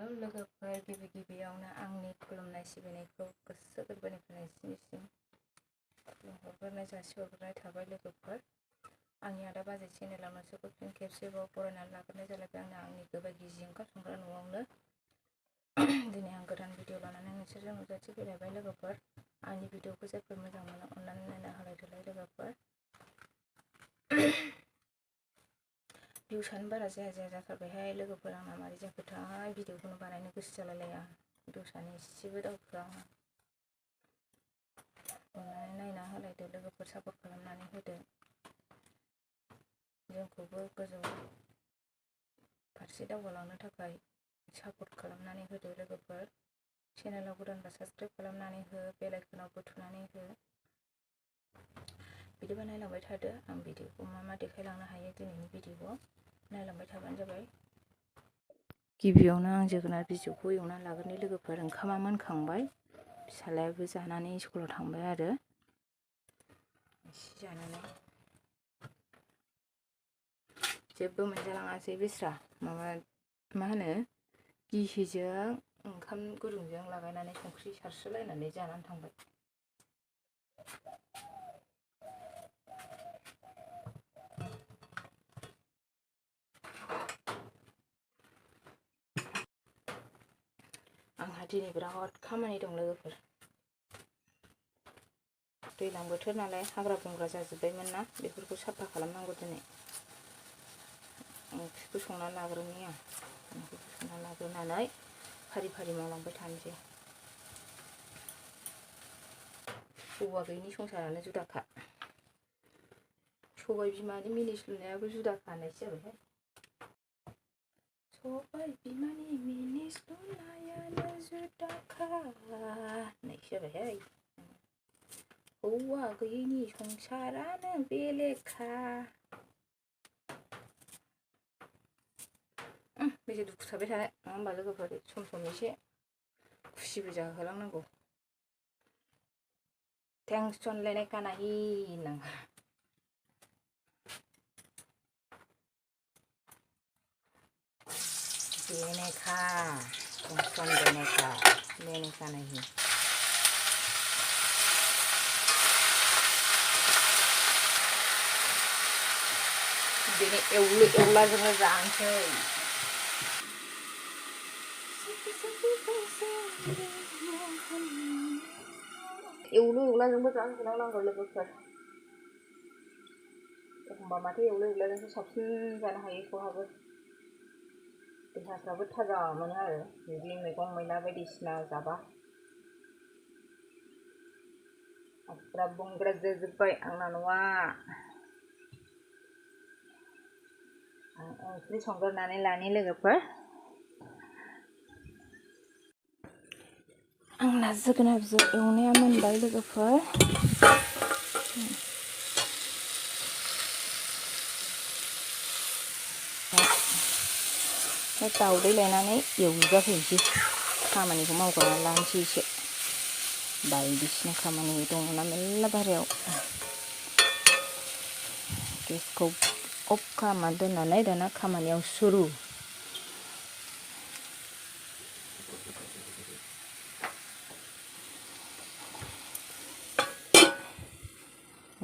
Hello लोगोफोर, गिबियावनो आंनि खुलुमनाय सिबिनायखौ गोसो गोरबोनिफ्राय नोंसिनिसिम खुलुमहरग्रोनाय जासिहरग्रोनाय थाबाय लोगोफोर। आंनि आदा बाजै चेनेलाव नोंसोरखौ फिन खेबसेबाव बरायनानै लाग्रोनाय जालायबाय। आंनि गोबायगिजि ओंखाम संग्रा न'आवनो दिनै आं गोदान भिडिअ लानानै नोंसोरजों नुजाथिफैलायबाय लोगोफोर। आंनि भिडिअखौ जायफोर मोजां मोनो अननानै नायना होलायदोलाय लोगोफोर। भिउसानो बारा जाया जाथारबायहाय लोगोफोर, आंना मारै जाखोथाय भिडिअखौनो बानायनो गोसो जालायलाया। भिउसानो एसेबो दावखोआ आंहा। अननानै नायना होलायदो लोगोफोर, सापर्ट खालामनानै होदो। जोंखौबो गोजौ फारसे दावगालांनो थाखाय सापर्ट खालामनानै होदो लोगोफोर। चेनेलाव गोदानबा साबस्क्राइब खालामनानै हो, बेल आइकनावबो थुनानै हो। बिदिबा नायलांबाय थादो आं भिडिअखौ मा देखायलांनो हायो। दिनैनि भिडिअआव नायलांबाय थाबानो जाबाय। गिबियावनो आं जोगोनार बिजौखौ एवना लाग्रोनाय लोगोफोर। ओंखामा मोनखांबाय, फिसालायाबो जानानै स्कुलाव थांबाय आरो एसे जानानै जेबो मोनजालाङासै बेस्रा मा होनो गिसिजों ओंखाम गुदुंजों लागायनानै संख्रि सारस्रोलायनानै जानानै थांबाय। आंहा दिनै बिराद खामानि दं लोगोफोर। दैज्लां बोथोर नालाय हाग्रा बंग्रा जाजोब्बायमोन ना, बेफोरखौ साफा खालामनांगौ दिनै। ओंख्रिखौ संना लाग्रोनि आं। ओंख्रिखौ संना लाग्रोनानै फारि फारि मावलांबाय थानोसै। हौवा गैयिनि संसारानो जुदाखा। सबाय बिमानि मिनिस्लुनायाबो जुदाखा होननायसो जाबायहाय। सबाय बिमानि मिनिस्लुनायानो जुदाखा होननायसो जाबायहाय। हौवा गैयिनि संसारानो बेलेखा। बेसे दुखु थाबाय थानो, नङा होमबा लोगोफोर? सम सम एसे खुसिबो जाहोलांनांगौ। टेंशन लेने का नहीं होननांगौ। देने का टेंशन लेने का नहीं। दिनै एवलु एवलाजोंनो जानोसै। एवलु एवलाजोंबो जाहोलांनांगौ लोगोफोर। एखमबा माथो एवलु एवलाजोंसो साबसिन जानो हायो खहाबो। देहाफ्राबो थाजा मोनो आरो बिदि मैगं मैला बायदिसिना जाबा। हाग्रा बंग्रा जाजोब्बाय आंना न'आ। आं ओंख्रि संग्रोनानै लानि लोगोफोर। आंना जोगोनार बिजौ एवनाया मोनबाय लोगोफोर। दाउदै लायनानै एवजाफैनोसै, खामानिखौ मावग्रोनानै लानोसै एसे। बायदिसिना खामानि दङना मेरला बाहेरायाव। गेसखौ अफ खालामना दोननानै दाना खामानियाव सुरु।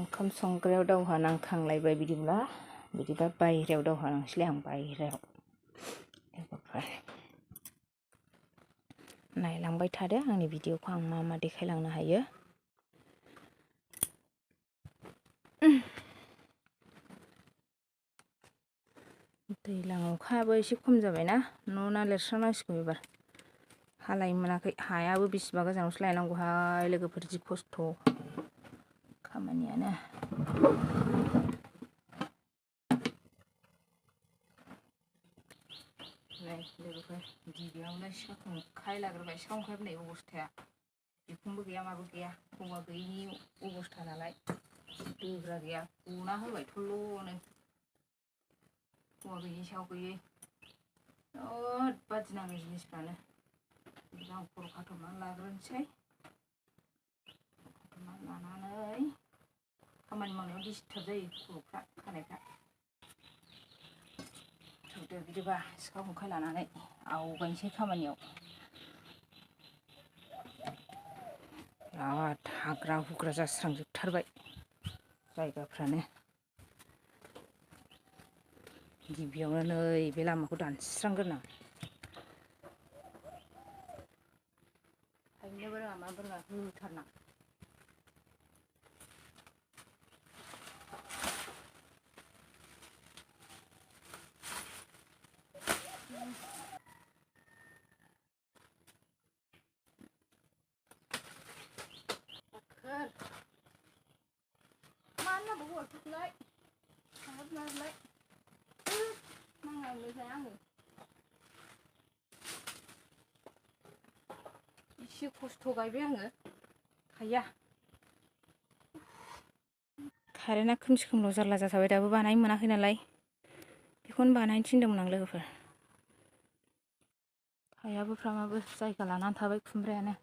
ओंखाम संग्रायाव दावहा नांखांलायबाय। बिदिबा बायहेरायाव दावहा नांसैलाय आं बायहेरायाव। नायलांबाय थादो आंनि भिडिअखौ आं मा देखायलांनो हायो। दैज्लां अखायाबो एसे खम जाबायना, न' लिरस्रांनांसिगौ एबार। हालाय मोनाखै, हायाबो बेसेबा गोजानावसो लायनांगौहाय लोगोफोर, जि खस्थ' खामानियानो। लोगोफोर गिबियावनो सिखाखौ खायलाग्रोबाय। सिखा खंखाइ अबस्थाया बिखुंबो गैया माबो गैया। हौवा गैयिनि अबस्था नालाय दोग्रा गैया, गना होबाय थल्ल'नो। हौवा गैयि सायाव गैयै बिराद बादि नाङो जिनिसफ्रानो। बिदिनो आं खर' खाथबनानै लाग्रोनोसै। खाथबनानै लानानै खामानि मावनायाव डिस्टार्ब जायो खर'फ्रा, खानायफ्रा। थौदो बिदिबा सिखा खंखाइ लानानै। आवगायनोसै खामानियाव। बिराद हाग्रा हुग्रा जास्रांजोबथारबाय जायगाफ्रानो। गिबियावनो नैबे लामाखौ दानस्रांग्रोनां। थायनोबो रोङा माबो रोङा होथारनां। मानो नांगौ हौवाफोरखौलाय थांहरनानैलाय नांनायनिफ्राय आङो एसे खस्थ' गायबाय आङो हाया। कारेन्टआ खोमसि खोमलाव जारला जाथाबाय दाबो बानायनो मोनाखै नालाय बेखौनो बानायनो थिनदोंमोन आं लोगोफोर। हायाबो फ्रामाबो जायगा लानानै थाबाय खुमब्रायानो।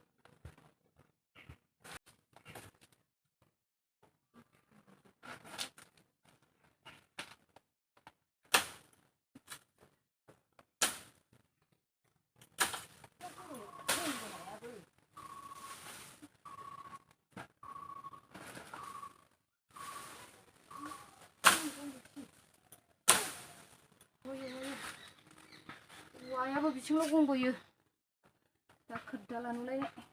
औवायाबो बिथिंल' गंबोयो दाखोर दाला नुलायनाय।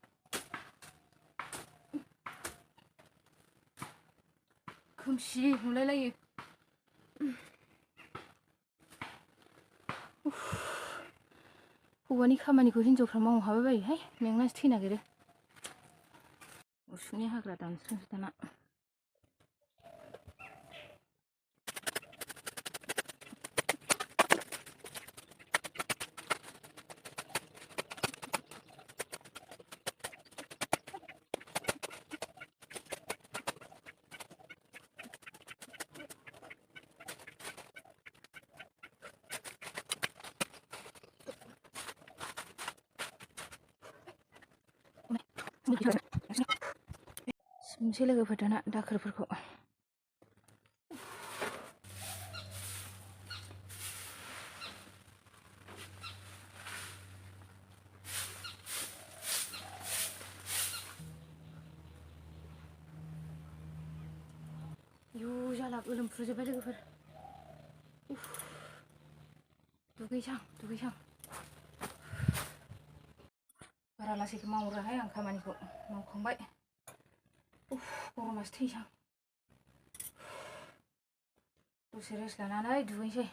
खोमसि नुलायलायो। हौवानि खामानिखौ हिनजावफ्रा मावनो हाबाय बायोहाय मेंनासो थैनो नागिरो। उसुंनि हाग्रा दानस्रांसै दाना। सिबनोसै लोगोफोर दाना दाखोरफोरखौ। आयु जाला गोलोमफ्रुजोब्बाय लोगोफोर। दुगैसां दुगैसां। बारा लासैखौ मावोराहाय आं खामानिखौ मावखांबाय। गरमासो थैसां। दसे रेस्ट लानानै दुगैनोसै।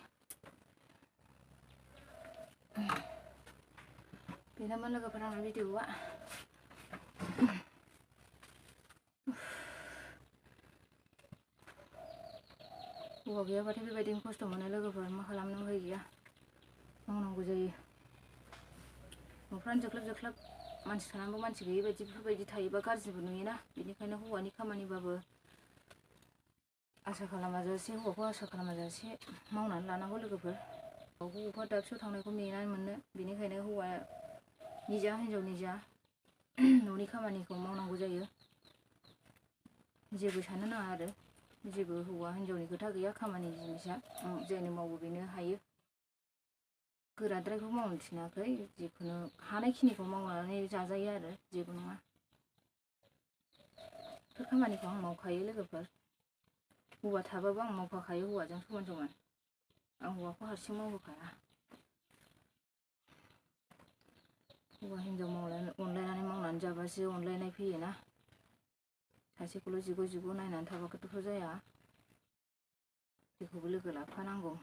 बेनोमोन लोगोफोर आंनि भिडिअआ। हौवा गैयाबाथाय बेबायदिनो खस्थ' मोनो लोगोफोर, मा खालामनो उफाय गैया मावनांगौ जायो। न'फ्रानो जोख्लोब जोख्लोब मानसि थानांगौ मानसि गैयि बायदि बेफोरबायदि थायोबा गाज्रिबो नुयोना। बेनिखायनो हौवानि खामानिबाबो आसा खालामाजासे हौवाखौ आसा खालामाजासे मावनानै लानांगौ लोगोफोर। बबेबा दाबसेयाव थांनायखौ नेनानै मोननो, बेनिखायनो हौवाया निजा हिनजाव निजा न'नि खामानिखौ मावनांगौ जायो। जेबो साननो नाङा आरो जेबो हौवा हिनजावनि खोथा गैया। खामानि जिनिसा जायनो मावो बेनो हायो। गोराद्रायखौ मावनो थिनाखै, जिखुनु हानायखिनिखौ मावनानै जाजायो आरो जेबो नङा। बेफोर खामानिखौ आं मावखायो लोगोफोर। हौवा थाबाबो आं मावफाखायो हौवाजों समान समान। आं हौवाखौ हारसिं मावहोखाया। हौवा हिनजाव अनलायनानै मावनानै जाबासो अनलायनाय फैयोना। सासेखौल' जिग' जिग' नायनानै थाबाथ' जाया। जेखौबो लोगो लाफानांगौ।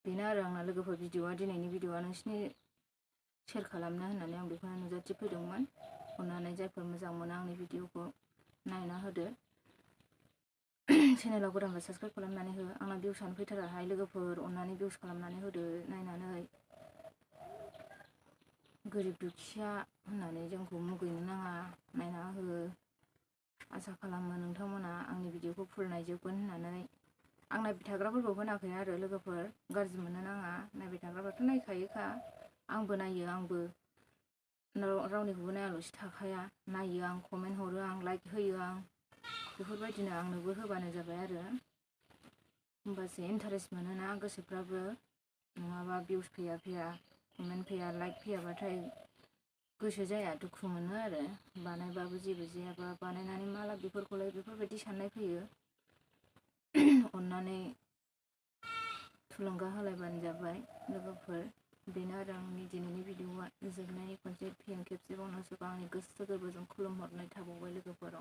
बेनो आरो आंना लोगोफोर भिडिअआ, दिनैनि भिडिअआ नोंसिनि शेयार खालामनो होननानै आं बेखौनो नुजाथि फैदोंमोन। अननानै जायफोर मोजां मोनो आंनि भिडिअखौ नायना होदो। चेनेलाव गोदानबा साबस्क्राइब खालामनानै हो। आंना भिउसआनो फैथाराहाय लोगोफोर, अननानै भिउस खालामनानै होदो नायनानै। गोरिब दुखिया होननानै जोंखौ मुगैनो नाङा, नायना हो। आसा खालामो नोंथांमोना आंनि भिडिअखौ फुल नायजोबगोन होननानै। आं नायबाय थाग्राफोरखौ होनाखै आरो लोगोफोर, गाज्रि मोननो नाङा। नायबाय थाग्राफ्राथ' नायखायोखा, आंबो नायो, आंबो रावनिखौबो नायाल'सो थाखाया। नायो आं, कमेन्ट हरो आं, लाइक होयो आं। बेफोरबायदिनो आंनोबो होबानो जाबाय आरो, होमबासो इन्टारेस्ट मोनोना गोसोफ्राबो। नङाबा भिउस फैया कमेन्ट फैया लाइक फैयाबाथाय गोसो जाया, दुखु मोनो आरो। बानायबाबो जेबो जायाबा बानायनानै मा लाब बेफोरखौलाय, बेफोरबायदि साननाय फैयो। अननानै थुलुंगा होलायबानो जाबाय लोगोफोर। बेनो आरो आंनि दिनैनि भिडिअआ। जोबनायनि खनसे फिन खेबसेबाव नोंसोरखौ आंनि गोसो गोरबोजों खुलुमहरनाय थाबावबाय लोगोफोर।